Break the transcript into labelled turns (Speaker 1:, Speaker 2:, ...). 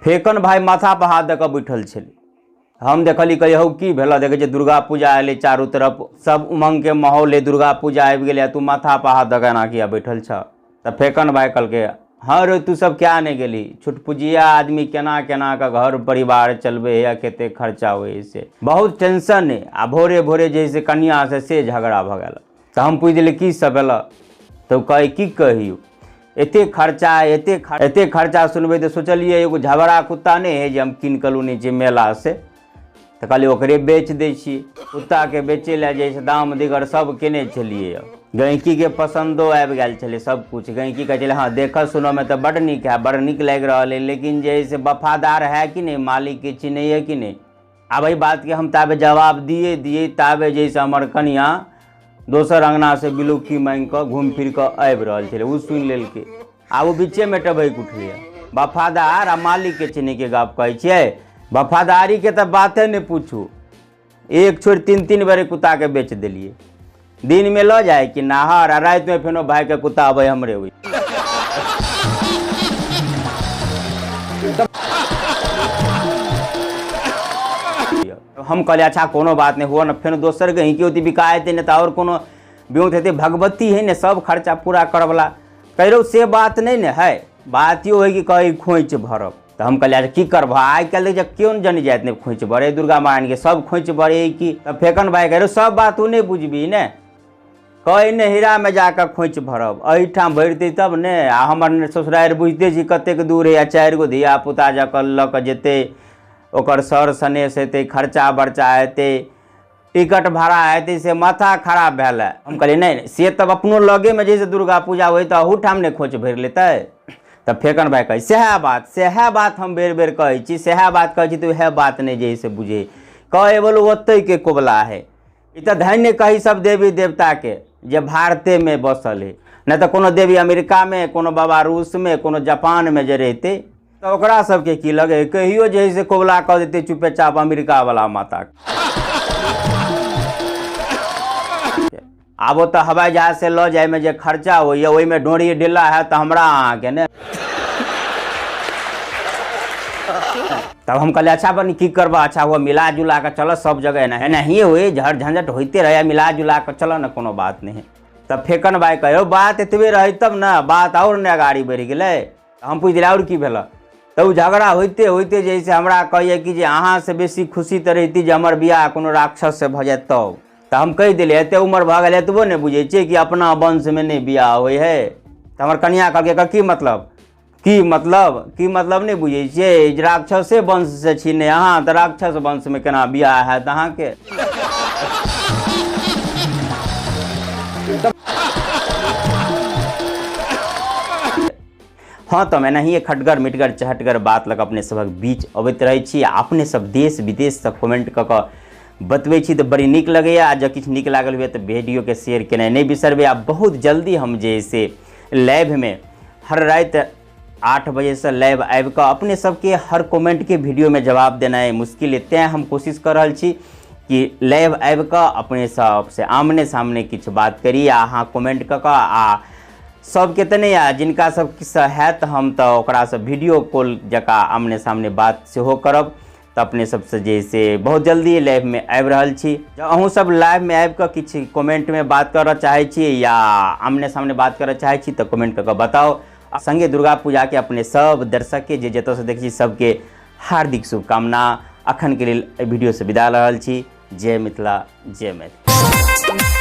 Speaker 1: फेकन भाइ माथा पर हाथ दऽ कऽ बैठल छलै। हम देखली, कहलियै हौ की भेल? देखै छियै दुर्गा पूजा एलै, चारू तरफ सब उमंगके माहौल है, दुर्गा पूजा आबि गेलै, तू माथा पर हाथ दऽ कऽ एना किया बैठल छह? तऽ फेकन भाइ कहलकै, हँ रे, तू सब किया नहि गेली? छुटपुजिया आदमी केना केना कऽ घर परिवार चलबै है, कते खर्चा होइ है, से बहुत टेंशन है। आ भोरे भोरे जे है से कनियाँ से से झगड़ा भऽ गेल। तऽ हम पूछि देलियै, की सब भेल? तऽ ओ कहै, की कहियौ, एते खर्चा, एते एते खर्चा सुनबै तऽ सोचलियै एगो झबरा कुत्ता नहि है जे हम कीन कऽ लूने छियै मेलासँ, तऽ कहलियै ओकरे बेच दै छियै। कुत्ताके बेचै लए जे से दाम दिगर सब केने छलियै, गैंहकीके पसन्दो आबि गेल छलै सब किछु। गैंहकी कहै छलै, हँ, देखऽ सुनऽमे तऽ बड्ड नीक है, बड़ नीक लागि रहल है, लेकिन जे है से वफादार है कि नहि, मालिकके चिन्हैए कि नहि? आब एहि बातके हम ताबे जवाब दिए दिए, ताबे जे से हमर कनियाँ दोसर अङ्गनासँ बिलुक्की माँगि कऽ घुमि फिर कऽ आबि रहल छलै, ओ सुनि लेलकै। आब ओ बीचेमे टभकि उठलैए, वफादार आ मालिकके चिन्हैके गप कहै छियै? वफादारीके तऽ बाते नहि पूछू। एक छोड़ि तीन तीन बेर कुत्ताके बेच देलियै। दिनमे लऽ जाइ कि नहर, आ रातिमे फेनो भाइके कुत्ता अबै हमरे ओहि। हम कहलियै, अच्छा कोनो बात नहि हुअ ने, फेर दोसर गहिँकी होती, बिका हेतै, नहि तऽ आओर कोनो ब्योंत हेतै, भगवती है ने सब खर्चा पूरा करऽवला। कहि से बात नहि ने है, बात इहो है कि कहै खोँइछ भरब। तऽ हम कहलियै, की करबह? आइ काल्हि देखै केओ नहि जनी जाइत नहि खोँइछ भरे दुर्गा महारानीके, सब खोँइछ भरे की? तऽ फेकन भाइ कहै, सब बात तू नहि बुझबही ने, कहै ने हीरामे जाकऽ खोँइछ भरब, एहिठाम भरितै तब ने। आ हमर ससुरारि बुझिते छी कतेक दूर हइ, आ चारि गो धिया पुता जकऽ लऽ कऽ जेतै, ओकर सर सनेस हेतै, खर्चा बर्चा हेतै, टिकट भाड़ा हेतै, से माथा खराब भेल। हम कहलियै, नहि, से तब अपनो लगेमे जे दुर्गा पूजा होइ तऽ अहूठाम नहि खोँइछ भरि लेतै? तऽ फेकन भाइ कहै, सएह बात, सएह बात हम बेर बेर कहै छी, सएह बात कहै छी, तऽ उएह बात नहि जे है से बुझै। कहै बोलू, ओतहिके कोबला है ई। तऽ धन्य कही सब देवी देवताके जे भारतेमे बसल है, नहि तऽ कोनो देवी अमेरिकामे, कोनो बाबा रूसमे, कोनो जापानमे जे रहितै तऽ ओकरा सबके की लगे? कहियो जे है से कोबला कऽ देतै चुपेचाप अमेरिका वाला माता। आब ओतऽ हवाई जहाज से लऽ जायमे जे खर्चा होइए, ओहिमे डोरी ढिला हैत तऽ हमरा अहाँके ने। तब हम कहलियै, अच्छा बनी, की करबह? अच्छा हुआ, मिला जुला कऽ चलऽ, सब जगह एना एनाहिए होइ, झड़ झंझट होइते रहै, मिला जुला कऽ चलऽ ने, कोनो बात नहि। तब फेकन भाइ कहियो, बात एतबे रहै तब ने, बात आओर ने अगाड़ी बढ़ि गेलै। हम पूछि देलियै, आओर की भेल? तऽ ओ झगड़ा होइते होइते जे से हमरा कहैए कि जे अहाँसँ बेसी खुशी तऽ रहिती जे हमर बियाह कोनो राक्षससँ भऽ जायत। तब तऽ हम कहि देलियै, एते उमर भऽ गेल, एतबो नहि बुझै छियै कि अपना वंशमे नहि बियाह होइ हइ? तऽ हमर कनियाँ कहलकै, एकर की मतलब? की मतलब? की मतलब नहि बुझै छियै जे राक्षसे वंशसँ छी ने अहाँ? तऽ राक्षस वंशमे केना बियाह हैत अहाँके? हँ, तऽ हम एनाहिए खटगर मिटगर चहटगर बात लऽ कऽ अपने सभक बीच अबैत रहै छी, आ अपने सब देश विदेशसँ कमेंट कऽ कऽ बतबै छी तऽ बड़ी नीक लगैए। आ जँ किछु नीक लागल हुए तऽ वीडियोके शेयर केनाइ नहि बिसरबै। आ बहुत जल्दी हम जे से लाइवमे हर राति 8 बजेसँ लाइव आबि कऽ अपने सबके हर कमेंटके वीडियोमे जवाब देनाइ मुश्किल अइ, तेँ हम कोशिश कऽ रहल छी कि लाइव आबि कऽ अपने सबसँ आमने सामने किछु बात करी, आ अहाँ कमेंट कऽ कऽ, आ सबके तऽ नहि, आ जिनका सबसँ हैत हम तऽ ओकरासँ वीडियो कॉल जकाँ आमने सामने बात सेहो करब। तऽ अपने सबसँ जे से बहुत जल्दी लाइवमे आबि रहल छी। जँ अहूँ सब लाइवमे आबि कऽ किछु कमेंटमे बात करऽ चाहै छी या आमने सामने बात करऽ चाहै छी तऽ कमेंट कऽ कऽ बताउ। आ सङ्गे दुर्गा पूजाके अपने सब दर्शकके, जे जतऽसँ देखै छी, सबके हार्दिक शुभकामना। अखनके लेल एहि वीडियोसँ विदा रहल छी। जय मिथिला, जय मैथिली।